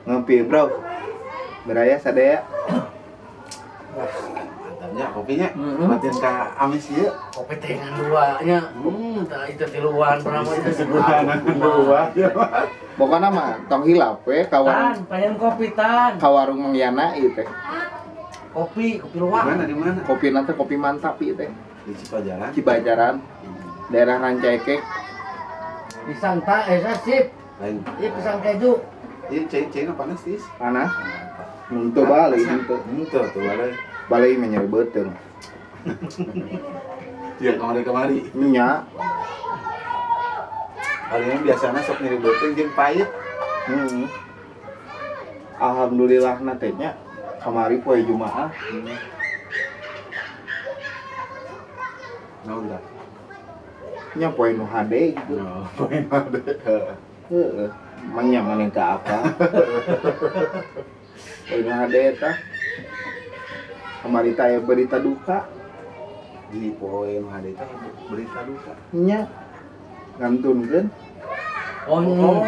Ngopi, Bro. Beraya sadaya. Mantapnya kopinya. Mm-mm. Matiin ka amis ieu. Kopi teh ngan dua nya. Tah itu tiluan pernah mah itu. Dua. Pokoknya mah tong hilap we ka warung Tan, pengen kopi tan. ka warung Mang Yana ieu teh. Kopi, kopi Di luwak. mana di mana? Kopi nanti kopi mantap ieu teh. Di Cipajaran. Cibajaran, daerah Rancaekek. Pisang tak, sip. Lain. Iya pisang keju. Iya, cai cai panas tis. Panas. Henteu balik henteu. Henteu tuh balik. Balik mah nyeri beuteung. Iya, kamari-kamari. Nya. Palingnya biasanya sok nyeri beuteung jeung pahit. Heeh. Alhamdulillah na teh nya kamari poe Jumaah. Naon tah? Nya poe nu hade gitu. Oh, poe nu hade. Heeh. Manya maneh teh apa? Poe nu hade eta. Kamari teh aya berita duka. Di poe nu hade teh berita duka. Nya ngantunkeun. Oh,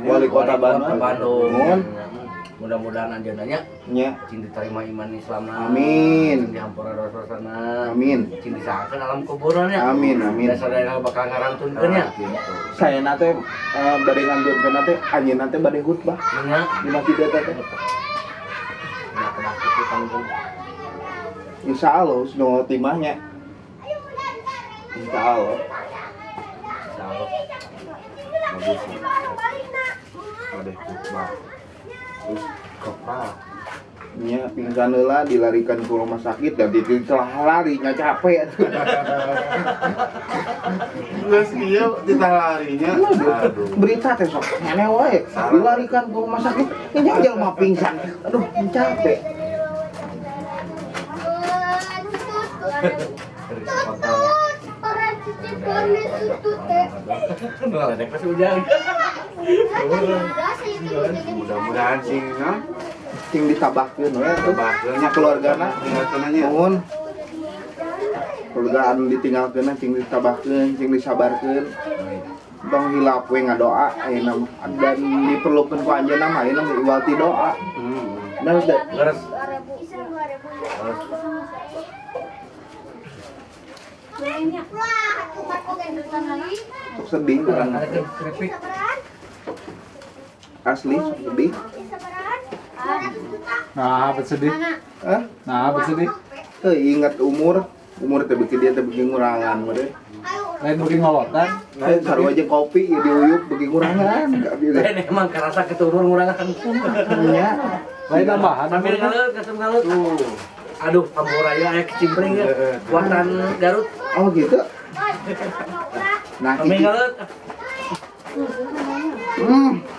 Wali Kota Bandung. Bandung. Mun. Mudah-mudahan anjeunna nya Nya. cing diterima iman Islamna. Amin. Cing dihampura dosa-dosana. Amin. Cing disangkeun alam kuburan nya. Amin, amin. Da sadayana bakal ngarantunkeun nya. Saya teh bade ngantunkeun teh anjeunna teh bade khutbah Nya. di masjid eta teh. Nya kedah kitu panggung. Insya Allah husnul khotimahnya. Insya Allah. Insyaallah. Bagus sih. Bade khutbah. Terus kepal. Nya pingsan heula dilarikan ke rumah sakit dan telah lari nya capek atuh. Geus ieu ditah larinya. Aduh. Berita teh sok aneh wae. Dilarikan ke rumah sakit nya jelema pingsan. Aduh, capek. Mudah-mudahan sing naon Cing ditabahkeun we atuh. Tabahkeun. Nya keluargana tinggalkeun nya. Nuhun. Keluarga anu ditinggalkeun cing ditabahkeun, cing disabarkeun. Tong hilap we ngadoa ayeuna mah. Dan diperlukeun ku anjeunna mah ayeuna mah iwal ti doa. Nah, udah. Leres. Sok sedih urang. Keripik. Asli sok sedih. Nah, apa sedih? Hah? Nah, apa sedih? Teu ingat umur, umur teh beuki dia teh beuki ngurangan meureun. Lain beuki ngolotan. Lain sarua jeung kopi ieu diuyup beuki ngurangan. Lain emang kerasa keturun ngurangan. Nya. Lain tambahan. Sambil ngaleut, kasem ngaleut. Aduh, hampura ya aya kecimpring ya. Buatan Garut. Oh gitu. Nah, Sambil gitu. ngaleut.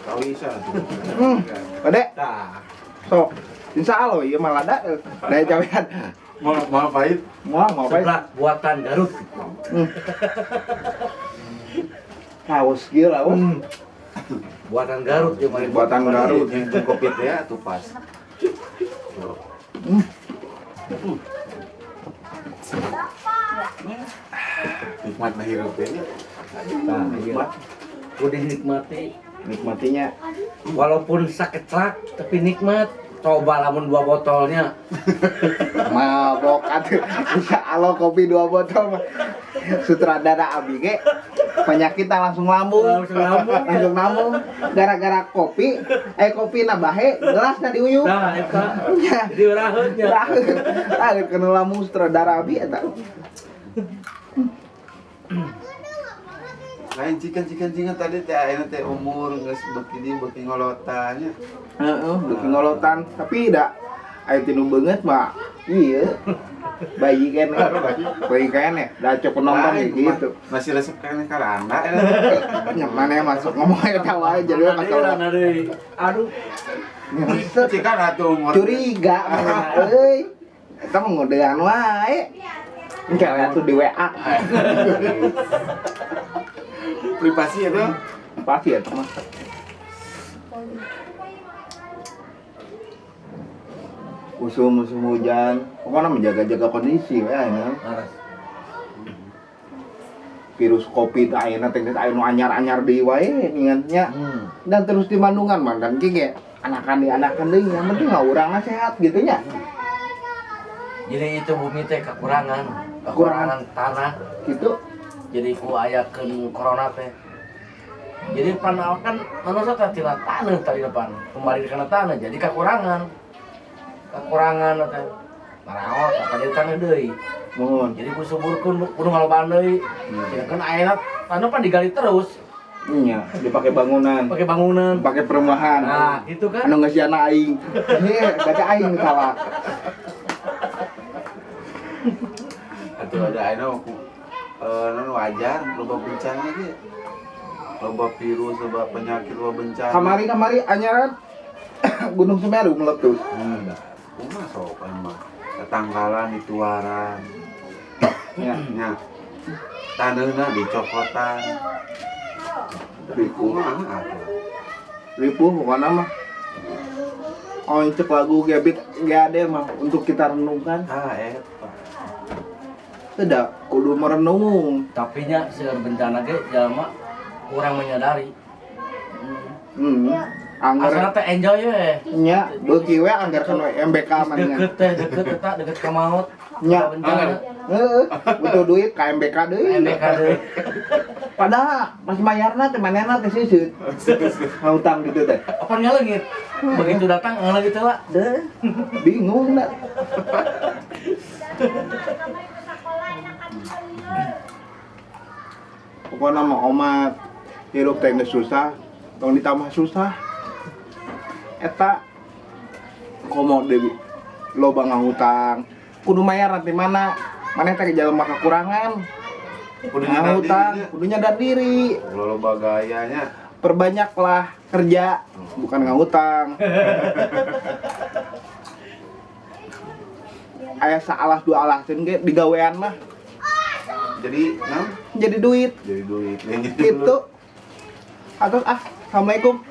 Tahu isa tuh. Ade, Tah. sok. Insya Allah ieu mah lada. Daya cawean. Mau pahit. Moal mau pahit. Seblak buatan Garut. Haus kieu lah. Buatan Garut ieu mah. Buatan Garut. Jeung kopi teh atuh pas. Nikmat na hirup teh nya. Tah, iya. Udah nikmati. Nikmatinya Walaupun sakeclak tapi nikmat. Coba lamun 2 botolnya. Mabok atuh. Insya Allah kopi 2 botol mah. Sutradara abi ge penyakit langsung lambung. Langsung lambung. Langsung lambung gara-gara kopi, kopi na bahe gelasna diuyup. Nah, eta. Nya. Jadi uraheun nya. Uraheun. Tah kena lambung sutradara abi eta. Lain cikan-cikan tadi teh ayeuna teh umur geus beuki dieu beuki ngolotan nya. Heeh, beuki ngolotan tapi da aya tinu beungeut mah ieu. Bayi kene. Bayi kene, da cek penonton Lain, gitu. Masih resep kene karana. Nya mana masuk ngomong eta wae jadi we masalah. Aduh. Cikan atuh umur. Curiga mana euy. Eta mah ngodean wae. Engke atuh di WA. Privasi itu. Pasti ya mah. Musim-musim hujan, pokoknya menjaga-jaga kondisi ya, ya. Virus Covid ayeuna teh geus aya nu anyar-anyar deui wae ningannya. Dan terus di Bandungan mah dan ge Anakan di anakan deui yang penting mah urangna sehat gitu nya. Jadi itu bumi teh kekurangan, kekurangan tanah. Gitu. Jadi ku ayakeun corona teh. Jadi pan kan manusia teh tina tanah tadi depan, kembali kana tanah jadi kekurangan. Kekurangan teh. Maraot apa jadi tanah deui. Mohon. Jadi ku suburkeun kudu ngalobaan deui. Sedangkan ayeuna tanah pan digali terus. Nya, dipakai bangunan, pakai bangunan, pakai perumahan. Nah, itu kan. Anu ngeusiana aing. Heh, berarti aing salah. Atuh ada ayeuna ku non wajar loba bencana ge. Loba virus, loba penyakit, loba bencana. Kamari-kamari anyaran Gunung Semeru meletus. Kumaha sok mah. Tetanggalan dituaran. Nya. Nya. Taneuhna dicokotan. Ripuh. Kumaha atuh? Ripuh pokoknya mah. Oh, cek lagu Gebit GAD mah untuk kita renungkan. Ah, eta. Tidak, kudu merenung. Tapi nya seueur bencana ge jalma kurang menyadari. Anggar Asalna teh enjoy we. Nya, beuki we anggar kan we MBK mah nya. Deket teh, deket eta deket ka maut. Nya. Bencana. Heeh, butuh duit ka MBK deui. MBK deui. Padahal masih bayarna teh manehna teh seuseut. Ngutang gitu teh. Apa ngaleungit? Begitu datang ngaleungit heula. Deh, bingung dah. Pokoknya mah omat hirup teh geus susah, tong ditambah susah. Eta komo deui loba ngahutang. Kudu mayar nanti mana? Maneh teh jelema kekurangan. Kudu nyadar ngahutang, diri nya. kudu nyadar diri. Loba gayanya. Perbanyaklah kerja, bukan ngahutang. Aya saalas dua alasan ge digawean mah. Jadi, nam? Jadi duit. Jadi duit. Gitu. Atau ah, assalamualaikum.